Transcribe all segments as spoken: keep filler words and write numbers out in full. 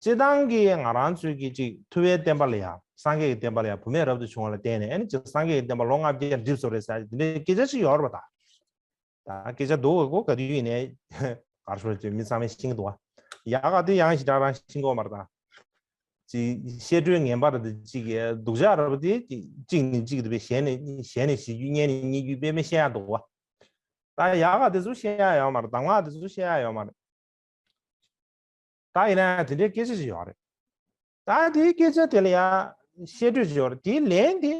སྤྱིར་བཏང་གི་ང་རང་ཚོའི་གི་ཅིག་ཐུབ་པའི་བསྟན་པ་ལ་ཡ། སངས་རྒྱས་ཀྱི་བསྟན་པ་ལ་ཡ། བུད་མེད་རབ་ཏུ་བྱུང་བ་ལ་བརྟེན་ནས་ཨ་ནི་ཅིག་སངས་རྒྱས་ཀྱི་བསྟན་པ་ལོ་ལྔ་བརྒྱ་འགྲིབ་སོང་རེད་ཟེར་དེ་འདྲའི་སྐད་ཆ་ཞིག་ཡོད་རེད་པ། ད་ད་སྐད་ཆ་འདུག་གོ། ག་དུས་ཡིན་ནའི་གར་ཤོར་ཅིག་མི་ཚང་མས་ཤེས་ཀྱི་འདུག་བ། ཡག་ག་དེ་ཡང་ཞེ་དྲག་རང་ཤེས་ཀྱི་ཡོད་མ་རེད་ད། ཅིག་བཤད་སྒྲོས་ངན་པ་རེད་དེ་ཅིག་སྡུག་ཅག་རེད་པ། དེ་གཅིག་ནས་གཅིག་དེ་བས་གཞན་ནས་གཞན་ནས་བཤད་རྒྱུ། གཉིས་ནས་གཉིས་རྒྱུ་དཔེ་མི་བཤད་ཡ་འདུག་བ། ད་ཡག་ག་དེ་ཚོ་བཤད་ཡ་ཡོད་མ་རེད། གདམས་ངག་དེ་ཚོ་བཤད་ཡ་ཡོད་མ་རེད། ད་ཡིན་ན་ཡང་དེ་འདྲའི་སྐད་ཆ་ཞིག་ཡོད་རེད། ད་དེའི་སྐད་ཆ་དེ་ལ་ཡང་བཤད་སྒྲོས་ཅིག་ཡོད་རེད། དེའི་ལན་དེ་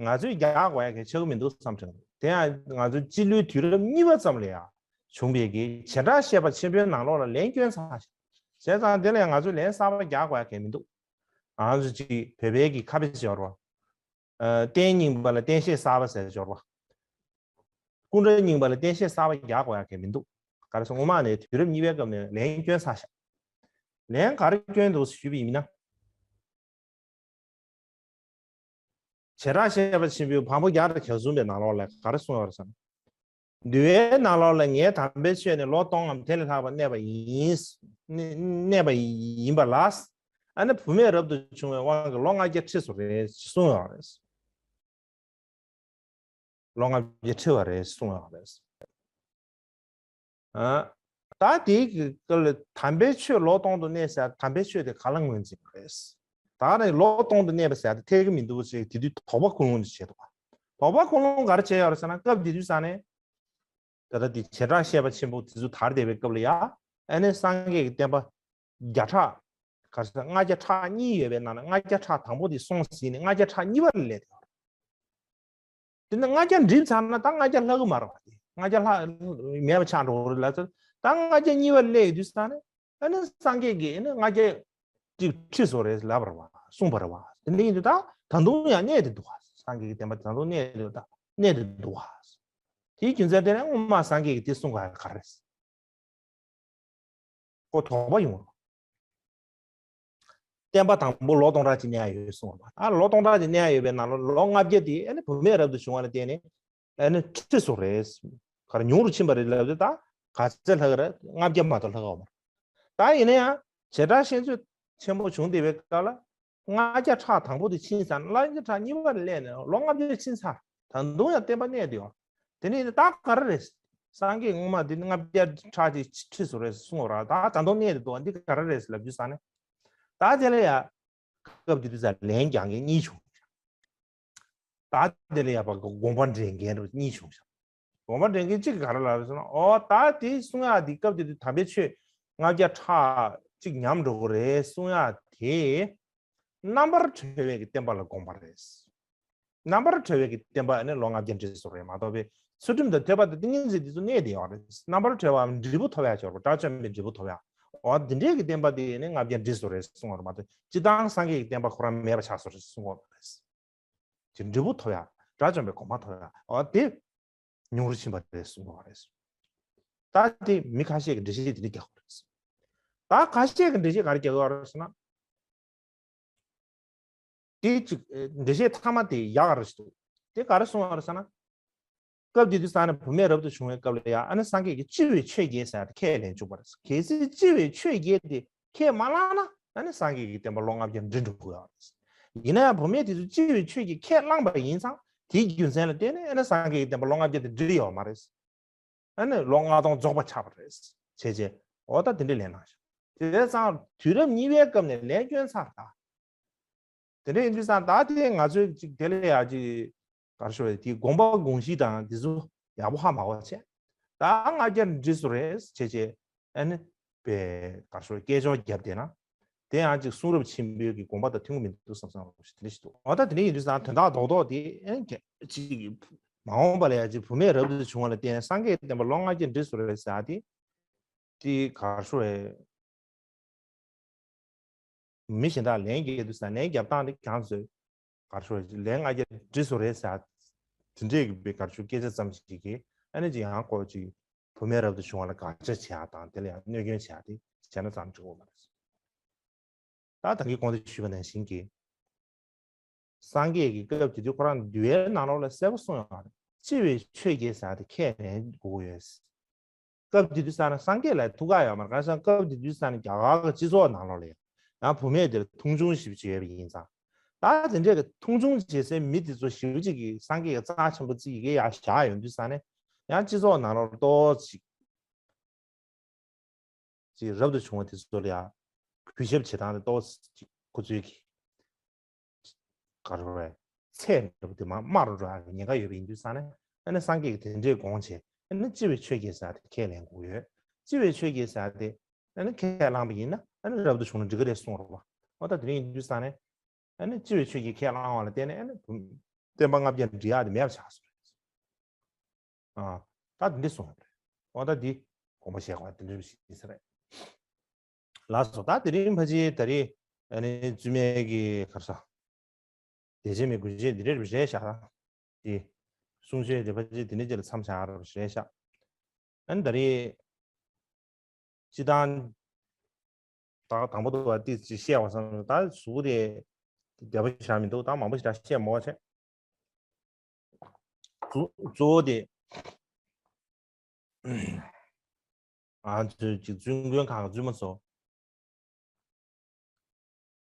ང་ཚོས་རྒྱག་དགོས་ཡ་གལ་ཆགས་ཀྱི་མི་འདུག་བསམ་དྲན། དེ་ཡང་ང་ཚོའི་སྤྱི་ལོའི་དུས་རབས་གཉིས་པ་ཙམ་ལ་ཡང་བྱུང་བའི་གི་བྱེ་བྲག་བཤད་པ་ཆེན་པོའི་ནང་ལོགས་ལ་ལན་སྐྱོན་ཚང་ཞིག་བྱས་ཙང་དེ་ལ་ཡང་ང་ཚོས་ལན་གསར་པ་རྒྱག་དགོས་ཡ་གལ་མི་འདུག་ང་ཚོ་ཅིག་བོད་པའི་གི་ཁ་དཔེ་ཞིག་ཡོད་རེད་བ། ཨ། རྟེན་རྙིང་པ་ལ་རྟེན་བཤད་གསར་པ་ཟེར་ཡོད་རེད་བ། སྐུ་འདྲ་རྙིང་པ་ལ་རྟེན་བཤད་གསར་པ་རྒྱག་དགོས་ཡ་གལ་མི་འདུག་ག་རེ་ཟེར། སྔོན་མ་ནས་དུས་རབས་གཉིས་པའི་སྐབས་ནས་ལན་སྐྱོན་ཚར་ཤག་ལན་ག་རེ་སྐྱོན་འདུག་ཞུས་པ་ཡིན་ན། བྱེ་བྲག་བཤད་པ་ཆེན་པོའི་བམ་པོ་བརྒྱ་དང་གྱ་གསུམ་པའི་ནང་ལོགས་ལ་ག་རེ་གསུངས་ཡོད་རེད་ཟེར་ན། འདུལ་བའི་ནང་ལོགས་ལ་ངས་དམ་པའི་ཆོས་ནི་ལོ་སྟོང་ངམ་དེ་ལས་ལྷག་པ་གནས་པ་ཡིན། གནས་པ་ཡིན་པ་ལ། ཨ་ནི་བུད་མེད་རབ་ཏུ་བྱུང་བའི་དབང་གིས་ལོ་ལྔ་བརྒྱ་ཁྲི་སོ་རེད་གསུངས་ཡོད་རེད། ལོ་ལྔ་བརྒྱ་ཁྲི་བ་རེད་གསུངས་ཡོད་རེད། ཨ། ད་དེའི་གི་སྐབས་ལ་དམ་པའི་ཆོས་ལོ་སྟོང་དུ་གནས་ཟེར། དམ་པའི་ཆོས་དེ་ག་ལ་ངོས་འཛིན་དགོས་རེད། ད་ནི་ལོ་སྟོང་དུ་གནས་པ་ཟེར་དེ་ཐེག་གི་མི་འདུག་ཅེས་དེ་དུས་དོགས་པ་ཀུན་སློང་ཅིག་བྱས་འདུག་དོགས་པ་ཀུན་སློང་ག་རེ་བྱས་ཡོད་རེད་ཟེར་ན། སྐབས་དེ་དུས་ས་ནས་ད་ལྟ་དེ་བྱེ་བྲག་བཤད་པ་ཆེན་པོ་དེ་ཚོ་དར་བསྡད་པའི་སྐབས་ལ་ཡ། ཨ་ནི་སངས་རྒྱས་ཀྱི་བསྟན་པ་བརྒྱ་ཕྲག་ག་རེ་ཟེར། ལྔ་བརྒྱ་ཕྲག་གཉིས་ཡོད་པའི་ནང་ནས་ལྔ་བརྒྱ་ཕྲག་དང་པོ་དེ་སོང་ཟིན་ནས་ལྔ་བརྒྱ་ཕྲག་གཉིས་པ་ལ་སླེབས་ཡོད་རེད། དེ་ནས་ལྔ་བརྒྱ་འགྲིབ་ཚར་ན་ད་ལྔ་བརྒྱ་ལྷག་གི་མ་རེད་པ། དེ་ལྔ་བརྒྱ་ལྷག་མེད་པ་ཆགས་འགྲོ་གི་རེད་ལབ་ཚར། ད་ལྔ་བརྒྱ་གཉིས་པ་སླེབས་ཡོང་དུས་ཙང་ནས་ཨ་ནི་སངས་རྒྱས་ཀྱིས་ཨ་ནི་ལྔ་བརྒྱ་གཅིག་ཁྲི་སོ་རེད་ལབ་པ་རེད་པ། གསུངས་པ་རེད་པ། དེ་འདྲ་ཡིན་དུས་ད་ད་དུང་ཡང་གནས་བསྡད་འདུག་ག་སངས་རྒྱས་ཀྱི་བསྟན་པ་ད་དུང་གནས་བསྡད་འདུག་གནས་བསྡད་འདུག་ག་དེའི་རྒྱུ་མཚན་དེ་ནས་སྔོན་མ་སངས་རྒྱས་ཀྱིས་དེ་གསུངས་པ་ག་རེ་རེད། ཁོ་དོགས་པ་ཡོང་བ། བསྟན་པ་དང་པོ་ལོ་སྟོང་ཕྲག་གཅིག་གནས་ཡ་ཡོད་གསུངས་པ། ད་ལོ་སྟོང་ཕྲག་གཅིག་གནས་ཡ་ཡོད་པའི་ནང་ལོ་ལོ་ལྔ་བརྒྱ་དེ་ཨ་ནི་བུད་མེད་རབ་ཏུ་བྱུང་བ་ལ་བརྟེན་ནས་ཨ་ནི་ཁྲི་སོ་རེད། ག་རེ་ཉུང་རུ་ཕྱིན་པ་རེད་ལབ་དུས་ད་ག་ཚད་ལྷག་རེད། ལྔ་བརྒྱ་མ་གཏོགས་ལྷག་ཡོད་མ་རེད། ད་ཡིན་ན་ཡང་བྱེ་བྲག་ཤེས་འཇོན་ཆེན་པོ་བྱུང་བསྡད་པའི་སྐབས་ལ། ལྔ་བརྒྱ་ཕྲག་དང་པོ་དེ་ཕྱིན་ཚར་ན་ལྔ་བརྒྱ་ཕྲག་གཉིས་པ་ལ་སླེབས་ནས་ལོ་ལྔ་བརྒྱ་ཕྱིན་ཚར། ད་དུང་ཡང་བསྟན་པ་གནས་བསྡད་ཡོད། དེ་ནས་ད་ག་རེ་རེད། སངས་རྒྱས་སྔོན་མ་དེ་ལྔ་བརྒྱ་ཕྲག་གཅིག་ཁྲི་སོ་རེད་གསུངས་པ་རེད། ད་ད་དུང་གནས་བསྡད་འདུག་འདི་ག་རེ་རེད་ལབ་རྒྱུ་ས་ནས། ད་དེ་ལ་ཡ། སྐབས་དེ་དུས་ས་ལན་རྒྱག་མཁན་གཉིས་བྱུང་། ད་དེ་ལ་ཡ་པ་དགོངས་པ་འགྲེལ་མཁན་རུ་གཉིས་བྱུང་། དགོངས་པ་འགྲེལ་མཁན་གཅིག་གིས་ག་རེ་ལབ་རེད་ཟེར་ན། ཨོ་ད་དེ་གསུང་ཡག་དེ་སྐབས་དེ་དུས་དམ་པའི་ཆོས་ལྔ་བརྒྱ་ཕྲག་གཅིག་ཉམས་འགྲོ་གི་རེད་གསུང་ཡག་དེ། རྣམ་པར་གྲོལ་བའི་གི་བསྟན་པ་ལ་དགོངས་པ་རེད། རྣམ་པར་གྲོལ་བའི་གི་བསྟན་པ་ནི་ལོ་ལྔ་བརྒྱ་འགྲིབ་སོང་རེད་མ་གཏོགས་པའི་ཚུལ་ཁྲིམས་དང་ཐོས་པ་དང་ཏིང་ངེ་འཛིན་དེ་ཚོ་གནས་བསྡད་ཡོད་རེད། རྣམ་པར་གྲོལ་བའམ་འབྲས་བུ་ཐོབ་ཡག་ཅིག་ཡོད་རེད། དགྲ་བཅོམ་པའི་འབྲས་བུ་ཐོབ་ཡག་འོ་དེ་འདྲའི་གི་བསྟན་པ་དེ་ནི་ལྔ་བརྒྱ་འགྲིབ་སོང་རེད་གསུང་བ་རེད་མ་གཏོགས་སྤྱིར་བཏང་སངས་རྒྱས་ཀྱི་བསྟན་པ་ཁོ་རང་མེད་པ་ཆགས་སོང་རེད་གསུང་བ་མ་རེད། ཅིག་འབྲས་བུ་ཐོབ་ཡག་དགྲ་བཅོམ་པའི་གོ་འཕང་ཐོབ་ཡག་འོ་དེ་ཉུང་རུ་ཕྱིན་པ་རེད་གསུང་བ་རེད། ད་དེ་མི་ཁ་ཤས་ཀྱིས་འགྲེལ་བཤད་དེ་འདྲ་རྒྱག་གི་རེད། ད་ཁ་ཤས་ཀྱིས་འགྲེལ་བཤད་ག་རེ་རྒྱག་གི་ཡོད་རེད་ཟེར་ན། དེ་གཅིག་འགྲེལ་བཤད་མཐའ་མ་དེ་ཡག་ག་རེ་ཞིག་འདུག་དེ་ག་རེ་གསུངས་པ་རེད་ཟེར་ན། སྐབས་དེ་དུས་ས་ནས་བུད་མེད་རབ་ཏུ་བྱུང་བའི་སྐབས་ལ་ཡང་ཨ་ནི་སངས་རྒྱས་ཀྱིས་སྤྱི་བོའི་ཆོས་བརྒྱད་ཟེར་ཡག་དེ་ཁས་ལེན་བཅུག་པ་རེད། གལ་སྲིད་སྤྱི་བོའི་ཆོས་བརྒྱད་དེ་ཁས་མ་བླངས་ན་ཨ་ནི་སངས་རྒྱས་ཀྱི་བསྟན་པ་ལོ་ལྔ་བརྒྱ་འགྲིབ་འགྲོ་གི་ཡོད་རེད། ཡིན་ན་ཡང་བུད་མེད་དེ་ཚོས་སྤྱི་བོའི་ཆོས་བརྒྱད་ཁས་བླངས་པ་ཡིན་ཙང་དེའི་རྒྱུ་མཚན་ལ་བརྟེན་ནས་ཨ་ནི་སངས་རྒྱས་ཀྱི་བསྟན་པ་ལོ་ལྔ་བརྒྱ་དེ་འགྲིབ་ཡོད་མ་རེད། ཨ་ནི་ལོ་ལྔ་སྟོང་རྫོགས་པ་ཆགས་པ་རེད། བྱས་རྗེས་འོ་ད་དེ་འདྲའི་ལན་གནང་ཤག་དེ་ཙང་དུས་རབས་གཉིས་པའི་སྐབས་ནས་ལན་སྐྱོན་ཚར་ད། དེ་འདྲ་ཡིན་དུས་ཙང་ད་དེ་ང་ཚོས་ཅིག་དེ་ལ་ཡ་ཅིག་ག་རེ་ཞུ་དགོས་རེད། དེའི་དགོངས་པ་དགོངས་གཞི་དང་དེ་ཚོ་ཡག་པོ་ཧ་མ་གོ་བྱས། ད་ལྔ་བརྒྱ་འགྲིབ་སོང་རེད་བྱས་རྗེས་ཨ་ནི་པའི་ག་རེ་ཞུ་སྐད་ཅོར་བརྒྱབ་བསྡད་ན། དེ་ཡང་ཅིག་གསུང་རབ་ཆེན་པོའི་གི་དགོངས་པ་དང་མཐུན་གྱི་མི་འདུག་བསམ་བསམ་རོགས་ཞེས་དེ་འདྲ་ཞིག་འདུག་འོ་ད་དེ་འདྲ་ཡིན་དུས་ཙང་དོན་དག་རྡོག་རྡོག་དེ་ཨ་ནི་ཅིག་མ་འོངས་པ་ལ་ཡ་ཅིག་བུད་མེད་རབ་ཏུ་བྱུང་བ་ལ་བརྟེན་ནས་སངས་རྒྱས་བསྟན་པ་ལོ་ལྔ་བརྒྱ་འགྲིབ་སོང་རེད་ཟེར་ཡ་དེ། དེ་ག་རེ་ཞུ་དགོས་རེད། མི་གཞན་དག་ལན་རྒྱག་དུས་ཙང་ལན་རྒྱབ་སྟངས་དེ་ཁྱེད་ཚོས་ག་རེ་ཞུ་དགོས་རེད། ལན་ལྔ་བརྒྱ་འགྲིབ་སོང་རེད་ཟེར་ཡ་དེ་འདྲས་ཀྱི་བའི་ག་རེ་ཞུ་སྐད་ཆ་ཙམ་ཞིག་གིས་ཨ་ནི་ཅིག་ཡང་ཁོ་ཅིག་བུད་མེད་རབ་ཏུ་བྱུང་བ་ལ་དགག་བྱ་བྱེད་ཡ་དང་དེ་ལ་ཡང་གནོད་སྐྱོན་བྱེད་ཡ་དེ་བྱས་ན་ཙམ་འགྲིག་གི་མ་རེད། ད་ད་གིན་གོང་དུ་ཞུས་པ་ནང་བཞིན་གྱི། སངས་རྒྱས་ཀྱི་སྐབས་དེ་དུས་ཁོ་རང་འདུལ་བའི་ནང་ལོགས་ལ་གསལ་པོ་གསུངས་ཡོད་རེད། སྤྱི་བོའི་ཆོས་བརྒྱད་ཟེར་ཡ་དེ་ཁས་ལེན་དགོས་ཀྱི་ཡོད། སྐབས་དེ་དུས་ས་ནས་སངས་རྒྱས་ལ་ཐུགས་ཁག་ཡོད་མ་རེད། གང་ཟེར་ན་སྐབས་དེ་དུས་ས་ནས་རྒྱ་གར་གྱི་སྤྱི་ཚོགས་ནང་ལོགས་ལ་ཡང་ ཡང་བུད་མེད་དེར་མཐོང་ཆུང་ཞེ་པོ་ཅིག་ཡོད་པ་ཡིན་ཙང་། ད་དེ་འདྲའི་གི་མཐོང་ཆུང་བྱེད་སའི་མི་དེ་ཚོ་ཞེ་པོ་ཅིག་གིས་སངས་རྒྱས་ཀྱི་རྩ་ཆེན་པོ་རྩི་ཡི་གེ་ཡར་བཞག་ཡོང་དུས་ཙང་ནས། ཡང་སྤྱི་ཚོགས་ནང་ལོགས་ཏོག་ཙམ་ཅིག་ཅིག་རབ་ཏུ་བྱུང་བ་དེ་ཚོ་ལ་ཡང་གུས་ཞབས་བྱེད་སྟངས་དེ་ཏོག་ཙམ་ཅིག་ཁོ་ཚོའི་གི་ག་རེ་རེད། ཚད་འདྲ་པོ་དེ་མར་དམའ་རུ་འགྲོ་ཡག་གི་ཉེན་ཁ་ཡོད་པ་ཡིན་དུས་ཙང་ནས། ཨ་ནི་སངས་རྒྱས་ཀྱིས་དེ་འདྲའི་དགོངས་བྱས། ཨ་ནི་ལྕི་བའི་ཆོས་ཀྱི་ཟེར་ཡག་དེ་ཁས་ལེན་དགོས་ཡོད། ལྕི་བའི་ཆོས་ཀྱི་ཟེར་ཡག་དེ་ཨ་ནི་ཁས་བླངས་པ་ཡིན་ན། ཨ་ནི་རབ་ཏུ་བྱུང་ན་འགྲིག་གི་རེད་གསུངས་རེད་པ། འོ་ད་དེ་རིང་ཡིན་དུས་ཙང་ནས། ཨ་ནི་ལྕི་བའི་ཆོས་ཀྱིས་ཁས་བླངས་པ་ལ་བརྟེན་ནས། ཨ་ནི་བསྟན་པ་ལྔ་བརྒྱ་འགྲིག་ཡག་དེ་མེད་པ་ཆགས་སོང་རེད། ཨ། ད་འདི་གསུངས་རེད། འོ་ད་འདི་དགོངས་པ་བཞེས་དགོས་པ་དེ་འདྲ་ཞིག་ཡིན་ས་རེད། ལགས་སོ། ད་དེ་རིང་ཕལ་ཆེར་ད་རེས་ཨ་ནི་བཙུན་མའི་གི་ག་རེ་ཟེར། དད་ཅན་མའི་མགུལ་ཆས་འདི་འདྲ་རེད་བཞག་ད། དེ་གསུང་ཆོས་དེ་ཕལ་ཆེར་དེ་འདྲ་ཅིག་ལ་མཚམས་བཞག་རེད་བཞག་ཨ་ནི་ད་རེས་སྤྱིར་བཏང་ད་དང་པོ་དུ་བ་ཏི་ཅིག་བཤད་པ་བསམ། ད་གཟུགས་དེ་བདེ་པོ་ཞེ་དྲག་མི་འདུག་ད་མང་པོ་ཞེ་དྲག་བཤད་མ་དགོས་བྱས། གཙོ་གཙོ་བོ་དེ། ང་ཚོའི་ཅིག་བཙུན་དགོན་ཁག་གི་བཙུན་མ་ཚོ།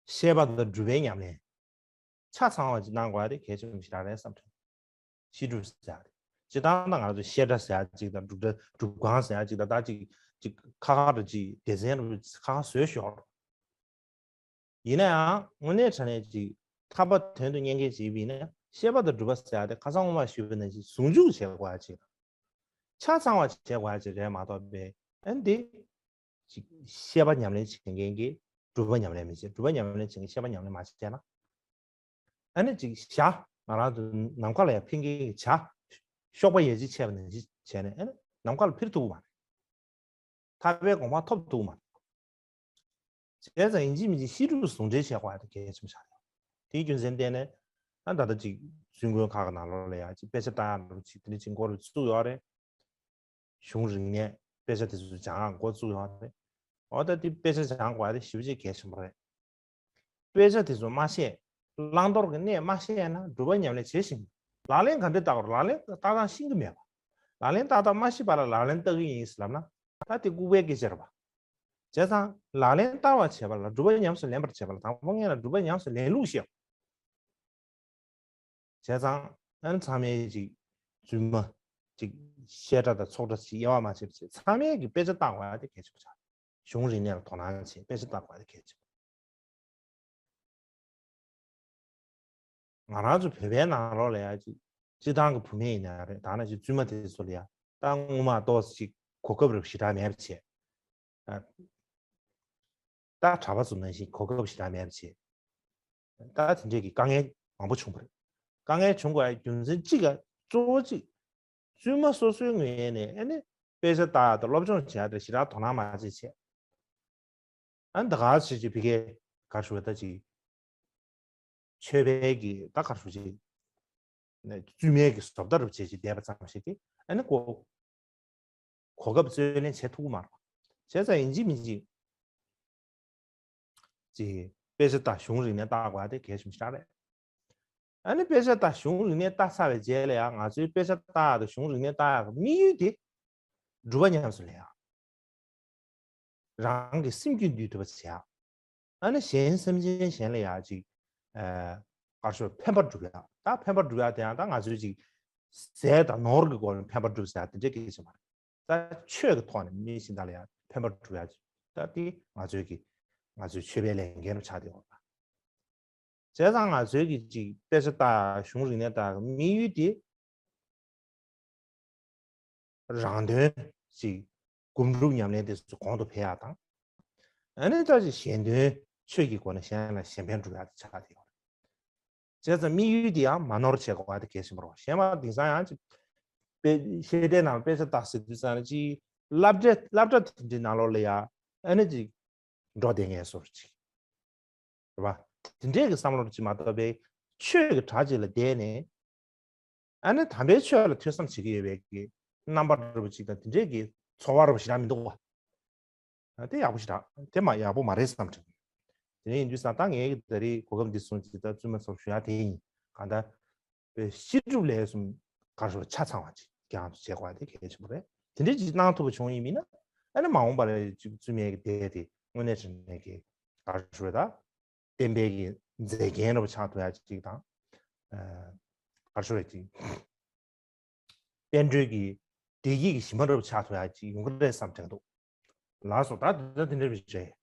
བཤད་པ་དང་སྒྲུབ་པའི་ཉམས་ལེན་ཆ་ཚང་བ་ཅིག་གནང་དགོས་ཡག་དེ་གལ་ཆེན་པོ་ཞེ་དྲག་རེད་བསམ་དྲན། བཤད་སྒྲུབ་ཟེར་ཡག་དེ། སྤྱིར་བཏང་ད་ང་ཚོ་བཤད་གྲྭ་ཟེར་ཡག་ཅིག་དང་། སྒྲུབ་གྲྭ་སྒྲུབ་ཁང་ཟེར་ཡག་ཅིག་དང་། ད་ཅིག་ཅིག་ཁ་ཁ་འདྲ་ཅིག་སྡེ་ཚན་འདྲ་ཁ་ཁ་བཟོས་ཞོག་ཡིན་ན་ཡང་དངོས་གནས་དྲང་གནས་ཅིག་ཐར་པ་དོན་དུ་གཉེར་མཁན་ཅིག་ཡིན་ན། བཤད་པ་དང་སྒྲུབ་པ་ཟེར་ཡག་དེ་ཁ་སང་སྔོན་མ་ཞུས་པ་ནང་བཞིན་ཟུང་འཇུག་བྱེད་དགོས་ཡག་ཅིག་དང་། ཆ་ཚང་བ་བྱེད་དགོས་ཡག་ཅིག་རེད་མ་གཏོགས་པའི། ཨ་ནི་འདི་ཅིག་བཤད་པ་ཉམས་ལེན་བྱེད་མཁན་གྱིས་སྒྲུབ་པ་ཉམས་ལེན་མི་བྱེད། སྒྲུབ་པ་ཉམས་ལེན་བྱེད་མཁན་བཤད་པ་ཉམས་ལེན་མ་བྱས་ན། ཨ་ནི་ཅིག་བཞག་ང་རང་ཚོ་ནམ་མཁའ་ལ་ཡར་འཕུར་མཁན་གྱི་བྱ། གཤོག་པ་ཡར་ཅིག་ཆད་པ་ནང་བཞིན་བྱས་ནས། ཨ་ནི་ནམ་མཁའ་ལ་འཕུར་ཐུབ་ཀྱི་མ་རེད། ཐར་པའི་གོ་འཕང་ཐོབ་ཐུབ་ཀྱི་མ་རེད། བྱས་ཙང་ཡིན་གཅིག་མིན་གཅིག་བཤད་སྒྲུབ་ཟུང་འབྲེལ་བྱེད་དགོས་ཡག་དེ་གལ་ཆེན་པོ་ཆགས་ཡོད། དེའི་རྒྱུ་མཚན་བརྟེན་ནས། ཨ་ད་ལྟ་ཅིག་བཙུན་དགོན་ཁག་གི་ནང་ལོགས་ལ་ཡང་ཅིག་དཔེ་ཆ་ལྟ་ཡག་འདྲ་པོ་ཅིག་དེ་འདྲ་ཅིག་འགོ་རུ་བཙུགས་ཡོད་རེད། གཞུང་རིག་གནས་དཔེ་ཆ་དེ་ཚོ་སྦྱང་ཡག་འགོ་བཙུགས་ཡོད་རེད། འོ་ད་དེ་དཔེ་ཆ་སྦྱང་དགོས་ཡག་དེ་ཞེ་པོ་ཅིག་གལ་ཆེན་པོ་རེད། དཔེ་ཆ་དེ་ཚོ་མ་ཤེས། བླང་དོར་གྱི་གནས་མ་ཤེས་ན་སྒྲུབ་པ་ཉམས་ལེན་བྱེད་ཤེས། ལག་ལེན་ག་འདྲ་བསྟར་དགོས། ལག་ལེན་བསྟར་སྟངས་ཤེས་ཀྱི་མེད་པ། ལག་ལེན་བསྟར་སྟངས་མ་ཤེས་པ་ལ་ལག་ལེན་བསྟར་གྱི་ཡིན་ཟེར་ལབ་ན། ད་དེ་ལྐུགས་པའི་སྐད་ཆ་རེད་པ། བྱས་ཙང་ལག་ལེན་བསྟར་བ་བྱེད་པ་ལ་སྒྲུབ་པ་ཉམས་སུ་ལེན་པར་བྱེད་པ་ལ། དང་པོ་ངེད་ལ་སྒྲུབ་པ་ཉམས་སུ་ལེན་ལུགས་ཤེས། བྱས་ཙང་ཨ་ནི་ཚང་མས་ཅིག་རྫུན་མ་ཅིག་བཤད་གྲྭ་དང་ཚོགས་གྲྭ་ཅིག་དབྱེ་བ་མ་བྱས་པ་བྱས། ཚང་མས་ཀྱི་དཔེ་ཆ་ལྟ་དགོས་ཡག་དེ་གལ་ཆེན་པོ་ཆགས། གཞུང་རིག་གནས་ལ་དོ་སྣང་བྱེད། དཔེ་ཆ་ལྟ་དགོས་ཡག་དེ་གལ་ཆེན་པོ། ང་རང་ཚོ་བོད་པའི་ནང་ལོགས་ལ་ཡང་ཅིག་སྤྱིར་བཏང་གི་བུད་མེད་ཡིན་ན་རེད། ད་ནང་བཞིན་བཙུན་མ་དེ་ཚོ་ལ་ཡང་ད་སྔོན་མ་ཏོག་ཙམ་ཅིག་གོ་སྐབས་རེ་ཞེ་དྲག་མེད་པ་བྱས། ད་གྲྭ་པ་ཚོ་ནང་བཞིན་གོ་སྐབས་ཞེ་དྲག་མེད་པ་བྱས། ད་དེ་འདྲས་ཀྱི་དཀའ་ངལ་མང་པོ་བྱུང་བ་རེད། དཀའ་ངལ་བྱུང་དགོས་ཡག་རྒྱུ་མཚན་གཅིག་ག་གཙོ་བོ་གཅིག་བཙུན་མ་སོ་སོའི་ངོས་ནས་ཨ་ནི་དཔེ་ཆ་ལྟ་ཡག་དང་སློབ་སྦྱོང་བྱེད་ཡག་དེ་ཞེ་དྲག་དོ་སྣང་མ་བྱས་བྱས། ཨ་ནི་ད་ག་ཞིག་ཅིག་ཕ་གིའི་ག་རེ་ཞུ་དགོས། ད་ཅིག་ཆོས་པའི་གི་ད་ག་རེ་ཞུ་ཅིག་བཙུན་མའི་གི་བཟོ་ལྟ་རུ་བྱས་ཅིག་བསྡད་པ་ཙམ་ཞིག་གིས་ཨ་ནི་གོ་གོ་སྐབས་རྩོད་ལེན་བྱེད་ཐུབ་ཀྱི་མ་རེད། བྱས་ཙང་ཡིན་གཅིག་མིན་གཅིག་ཅིག་དཔེ་ཆ་དང་གཞུང་རིག་གནས་ལྟ་དགོས་ཡག་དེ་གལ་ཆེན་པོ་ཞེ་དྲག་རེད། ཨ་ནི་དཔེ་ཆ་དང་གཞུང་རིག་གནས་ལྟ་ཚར་བའི་རྗེས་ལ་ཡང་ང་ཚོའི་དཔེ་ཆ་ལྟ་ཡག་དང་གཞུང་རིག་གནས་ལྟ་ཡག་གི་དམིགས་ཡུལ་དེ་སྒྲུབ་པ་ཉམས་སུ་ལེན་ཡག་རང་གི་སེམས་རྒྱུད་འདུལ་ཐུབ་པ་བྱེད་ཡག་ཨ་ནི་གཞན་སེམས་ཅན་གཞན་ལ་ཡང་ཅིག་ཨ་ག་རེ་ཞུ། ཕན་པ་སྒྲུབ་ཡག་ད་ཕན་པ་སྒྲུབ་ཡག་དེ་ཡང་ད་ང་ཚོའི་ཅིག་ཟས་དང་ནོར་གྱི་སྒོ་ནས་ཕན་པ་སྒྲུབ་ཟེར་ཡག་དེ་འདྲ་སྐད་ཆ་མ་རེད། ད་ཆོས་ཀྱི་ཐོག་ནས་མི་གཞན་དག་ལ་ཡང་ཕན་པ་སྒྲུབ་ཡག་ཅིག་ད་དེ་ང་ཚོའི་གི་ང་ཚོའི་ཆོས་པའི་ལས་འགན་རུ་ཆགས་བསྡད་ཡོད་པ། བྱས་ཙང་ང་ཚོའི་གི་ཅིག་དཔེ་ཆ་ལྟ་ཡག་གཞུང་རིག་གནས་ལྟ་ཡག་གི་དམིགས་ཡུལ་དེ། རང་དོན་ཅིག་སྒོམ་སྒྲུབ་ཉམས་ལེན་དེ་ཚོ་གོང་དུ་འཕེལ་ཡག་དང་། ཨ་ནི་ད་ཅིག་གཞན་དོན་ཆོས་ཀྱི་སྒོ་ནས་གཞན་ལ་གཞན་ཕན་སྒྲུབ་ཡག་དེ་ཆགས་བསྡད་ཡོད་རེད། བྱས་ཙང་དམིགས་ཡུལ་དེ་ཡང་མ་ནོར་བྱེད་དགོས་པ་དེ་གལ་ཆེན་པོ་རེད། གཞན་པ་དེང་སང་ཡང་ཅིག་དཔེ་བཤད་གྲྭའི་ནང་དཔེ་ཆ་ལྟ་ཟེར་དུས་ཙང་ཅིག་སློབ་གྲྭ་སློབ་གྲྭ་དེ་འདྲའི་ནང་ལོགས་ལ་ཡང་ཨ་ནི་ཅིག་འགྲོ་བསྡད་མཁན་བཟོ་འདྲ་ཅིག་རེད་པ། དེ་འདྲས་ཀྱི་བསམ་བློ་ཅིག་མ་གཏོགས་པའི་ཆོས་ཀྱི་གྲྭ་ཅིག་ལ་བསྡད་ནས། ཨ་ནི་དམ་པའི་ཆོས་ལ་ཐོས་བསམ་བྱེད་ཀྱི་ཡོད་པའི་གི་རྣམ་པ་འདྲ་པོ་ཅིག་དང་། དེ་འདྲས་ཀྱི་ཚོར་བ་འདྲ་པོ་ཞེ་དྲག་མི་འདུག་པ། ཨ་དེ་ཡག་པོ་ཞེ་དྲག་དེ་མ་ཡག་པོ་མ་རེད་བསམ་དྲན། དེ་ནས་ཡིན་དུས་ཙང་ད་ངས་ཀྱི་ད་རེས་གོ་སྐབས་འདི་བཟུང་ཅིག་ད་བཙུན་མ་ཚོར་ཞུ་ཡག་དེ་ཡིན། གང་ལྟར་དཔེ་བཤད་སྒྲུབ་ལས་གསུམ་ག་རེ་ཞུ་ཆ་ཚང་བ་ཅིག་རྒྱང་དུ་བྱེད་དགོས་པ་དེ་གལ་ཆེན་པོ་རེད། དེ་འདྲས་ཅིག་གནང་ཐུབ་པ་བྱུང་ཡིན་མིན་ན། ཨ་ནི་མ་འོངས་པ་ལ་ཅིག་བཙུན་མའི་གི་སྡེ་དེ་དངོས་གནས་དྲང་གནས་ཀྱི་ ག་རེ་ཞུ་རེད་ད། བསྟན་པའི་གི་མཛེས་རྒྱན་འདྲ་པོ་ཆགས་ཐུབ་ཡ་ཅིག་དང་། ཨ། ག་རེ་ཞུ་རེད་ཅིག་བསྟན་འགྲོའི་གི་བདེ་སྐྱིད་ཀྱི་གཞི་མ་འདྲ་པོ་ཆགས་ཐུབ་ཡ་ཅིག་ཡོང་གི་རེད་བསམ་དྲན་འདུག་ལགས་སོ། ད་ད་དེ་འདྲ་བ་རེད།